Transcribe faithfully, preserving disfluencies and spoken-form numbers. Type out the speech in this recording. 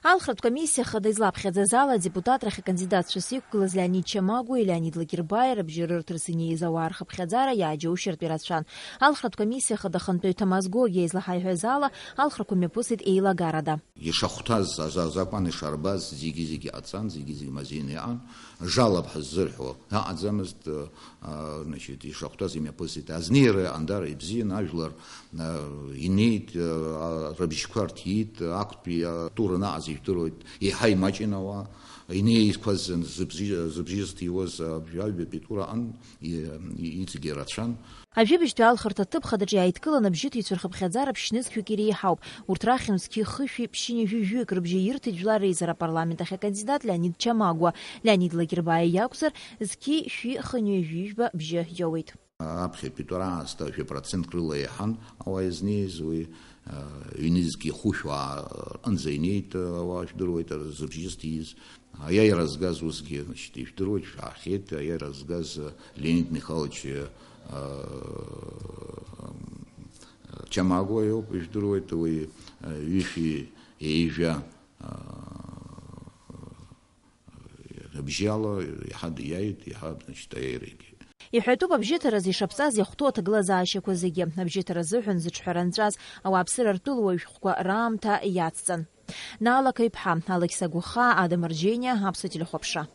Алхратә комиссиа хада излаԥхьаӡаз ала, адепутатрахь акандидатцәас иқәгылаз Леонид Чамагәеи Леонид Лакербаи рыбжьы рырҭарц инеиз ауаа рхыԥхьаӡара иааџьоушьартә ирацәан. Алхратә комиссиа хада хантәаҩ Ҭамаз Гогиа излаҳаиҳәаз ала, алхрақәа мҩаԥысит еилагарада. Ишахәҭаз, аза-, азакәан ишарбаз, зегьы-зегьы ҟаҵан, зегьы-зегьы мазеины иҟан. Жалоб ҳаззырҳәо ыҟаӡамызт, а, значит, ишахәҭаз имҩаԥысит. Азнеира иҟан, дара ибзиан, ажәлар, а, инеит, а, рыбжьқәа рҭиит, актәи атур анаҟаз ижәдыруеит, еиҳа имаҷын ауаа, инеиқәаз зыбжьы-, зыбжьы зҭиуаз, а, жәаҩбатәи тур аҟан, и-, и-, иҵегьы рацәан. Ажәабжьтәи алхырҭа аҭыԥ хадаҿы иааидкыланы абжьыҭыҩцәа рхыԥхьаӡара ԥшьнызқьҩык иреиҳауп. Урҭ рахьынтә зқьи хышәи ԥшьынҩажәи жәаҩык рыбжьы ирҭеит Жәлар Реизара апарламент ахь акандидат Леонид Чамагәа, Леонид Лакербаиа иакәзар, зқьи шәи хынҩажәи жәба бжьы иоуеит. Аԥхьатәи тур аасҭа жәа процентк рыла еиҳан ауаа изнеиз, уи, а, ҩнызқьи хәышә уаа рҟынӡа инеит, а, ауаа жәдыруеит, а, зыбжьы зҭиз. Аиааира згаз усгьы, значит, ижәдыруеит, шәаахьеит, аиааира згаз, а, Леонид Михайлович, а, Чамагәа иоуп, ижәдыруеит, уи, а, ҩышәи ҩажәа, а, рыбжьала иаҳа диааит, иаҳа, значит, аиааира игеит. Иҳәатәуп абжьыҭаразы ишаԥҵаз иахәҭоу аҭагылазаашьақәа зегьы. Абжьыҭара азыҳәан зыҿҳәара нҵәаз ауааԥсыра ртәылауаҩ шәҟәқәа раамҭа иацҵан. Наала Қаиԥҳа, Алықьса Гәыхаа, Адам Арџьениа, Аԥсуа телехәаԥшра.